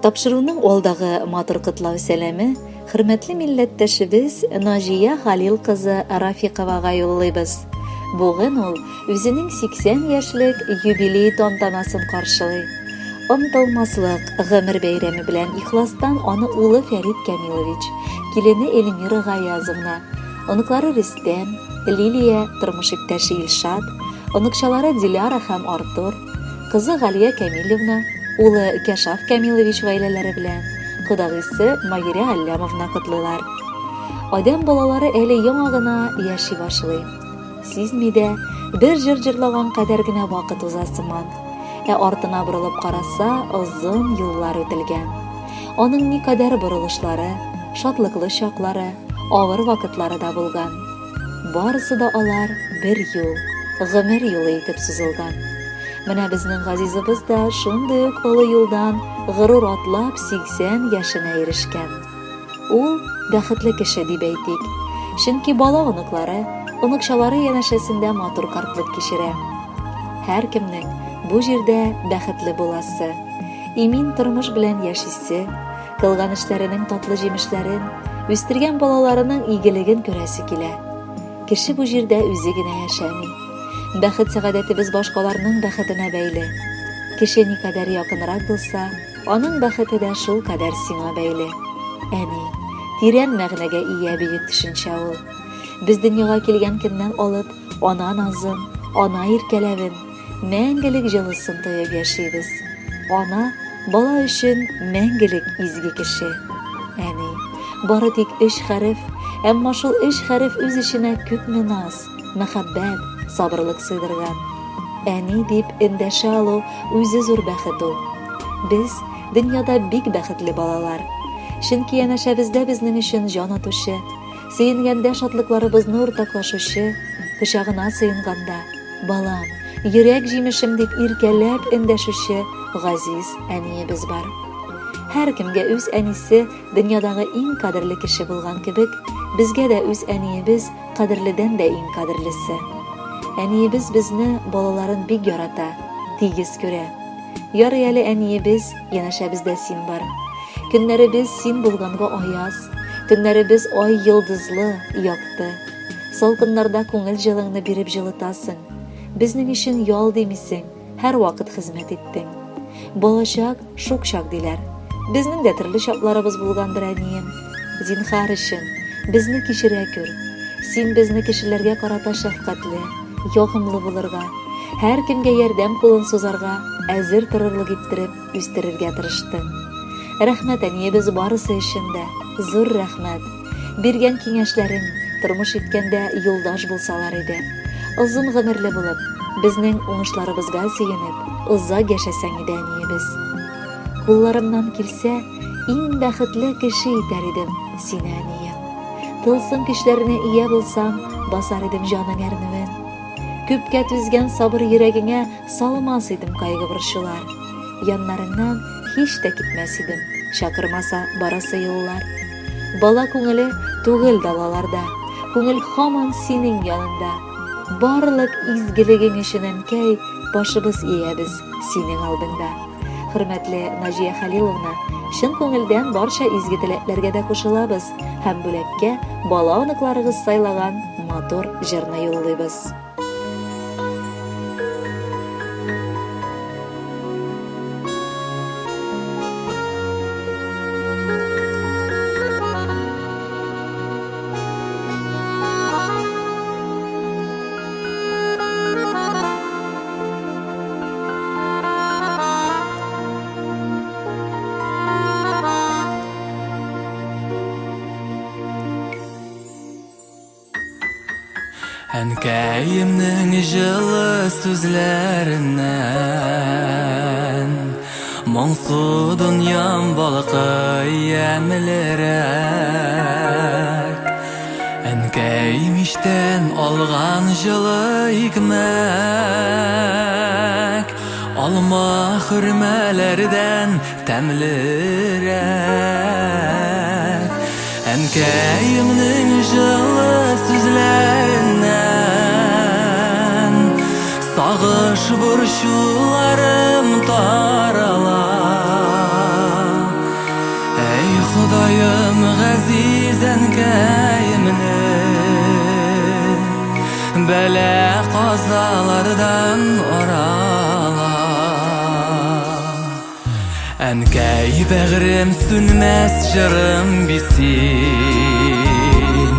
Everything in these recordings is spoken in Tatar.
Тапшыруның алдагы матур котлау сәламе хөрмәтле милләттәшебез Наҗия Халил кызы Рафиковага юллыйбыз. Бүген ул үзенең 80 яшьлек юбилей тантанасын каршылый. Онытылмаслык гомер бәйрәме белән ихластан аны улы Фәрит Камилович, килене Эльмира Гаязовна, оныклары Рөстәм, Лилия, тормыш иптәше Илшат, оныкчалары Диляра һәм Артур, кызы Галия Камилевна, улы Кәшаф Камилович гаиләләре белән, кодагыйсы Маһирә Аллямовна котлыйлар. Адәм балалары әле яңа гына яши башлый. Сизми дә, бер җыр җырлаган кадәр генә вакыт уза сыман. Ә артына борылып караса, озын юллар үтелгән. Аның никадәр борылышлары, шатлыклы чаклары, авыр вакытлары да булган. Барысы да алар бер юл, гомер юлы итеп сузылган. Менә безнең газизыбыз да шундый ук олы юлдан горур атлап 80 яшенә ирешкән. Ул бәхетле кеше дип әйтик. Чөнки бала оныклары, оныкчалары янәшәсендә матур картлык кичерә. Һәркемнең бу җирдә бәхетле буласы, имин тормыш белән яшисе, кылган эшләренең татлы җимешләрен, үстергән балаларының игелеген күрәсе килә. Кеше бу җирдә үзе генә яшәми. Бәхет-сәгадәтебез башкаларның бәхетенә бәйле. Кеше никадәр якынрак булса, аның бәхете дә шул кадәр сиңа бәйле. Әни, тирән мәгънәгә ия бөек төшенчә ул. Без дөньяга килгән көннән алып, ана назын, ана иркәләвен, мәңгелек җылысын тоеп яшибез. Ана, бала өчен мәңгелек изге кеше. Әни, бары тик өч хәреф, әмма шул өч хәреф үз эченә күпме наз, мәхәббәт, сабырлык сыйдырган. Әни дип эндәшә алу үзе зур бәхет ул. Без дөньяда бик бәхетле балалар. Чөнки янәшәбездә безнең өчен җан атучы, сөенгәндә шатлыкларыбызны уртаклашучы, кочагына сыенганда, Балам, йөрәк җимешем дип иркәләп эндәшүче газиз әниебез бар. Һәркемгә үз әнисе дөньядагы иң кадерле кеше булган кебек, безгә дә үз әниебез кадерледән дә иң кадерлесе. Әниебез безне, балаларын бик ярата, тигез күрә. Ярый әле әниебез, янәшәбездә син бар. Көннәребез син булганга аяз, төннәребез ай йолдызлы, якты. Салкыннарда күңел җылыңны биреп җылытасың. Безнең өчен ял димисең, һәрвакыт хезмәт иттең. Балачак, шук чак диләр. Безнең дә төрле чакларыбыз булгандыр, әнием. Зинхар өчен, безне кичерә күр. Син безне кешеләргә карата шәфкатьле, ягымлы булырга, һәркемгә ярдәм кулын сузарга әзер торырлык иттереп үстерергә тырыштың. Рәхмәт, әниебез, барысы өчен дә, зур рәхмәт. Биргән киңәшләрең, тормыш иткәндә юлдаш булсалар иде. Озын гомерле булып, безнең уңышларыбызга сөенеп, озак яшәсәң иде, әниебез. Кулларымнан килсә, иң бәхетле кеше итәр идем сине, әнием. Тылсым көчләренә ия булсам, басар идем җаның әрнүен. Күпкә түзгән сабыр йөрәгеңә салмас идем кайгы-борчулар. Яннарыңнан һич тә китмәс идем, чакырмаса барасы юллар. Бала күңеле түгел далаларда, күңел һаман синең янында. Барлык изгелегең өчен, әнкәй, башыбыз иябез синең алдыңда. Хөрмәтле Наҗия Хәлиловна, чын күңелдән барча изге теләкләргә дә кушылабыз һәм бүләккә бала оныкларыгыз сайлаган матур җырны юллыйбыз. Әнкәемнең җылы сүзләреннән Моңсу дөньям балкый ямьлерәк. Әнкәй мичтән алган җылы икмәк Алма хөрмәләрдән тәмлерәк. Әнкәемнең җылы сүзләреннән Сагыш борчуларым тарала. Ходаем, газиз әнкәемне бәла казалардан арала. Әнкәй бәгърем, сүнмәс җырым бит син.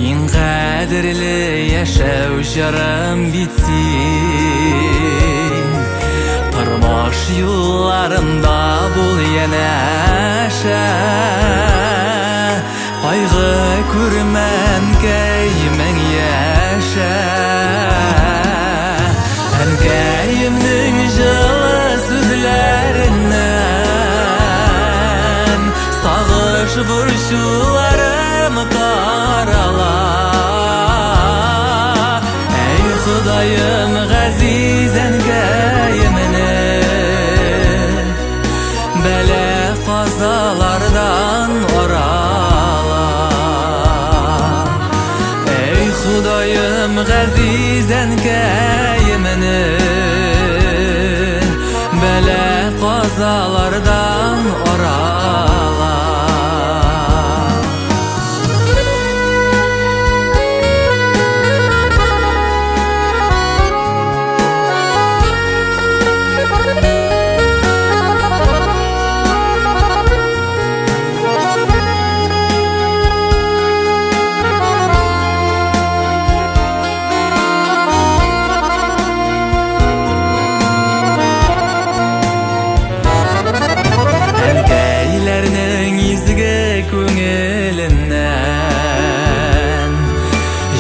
Иң кадерле яшәү җырым бит син. Тормыш юлларымда бул янәшә. Кайгы күрмә, әнкәй, мең яшә. Әнкәемнең җылы сүзләреннән сагыш борчуларым тарала. Әй, Ходаем, газиз әнкәемне бәла казалардан арала. Әй, Ходаем, газиз әнкәемне бәла казалардан арала. Әнкәйләрнең изге күңеленнән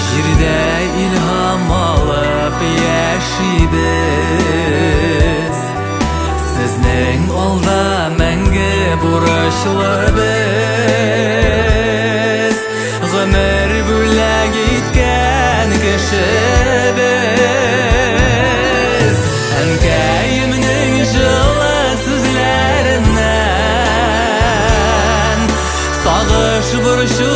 җирдә илһам алып яшибез. Сезнең алда мәңге бурычлы без. Гомер бүләк иткән кеше без. Әнкәемнең җылы сүзләреннән сагыш борчу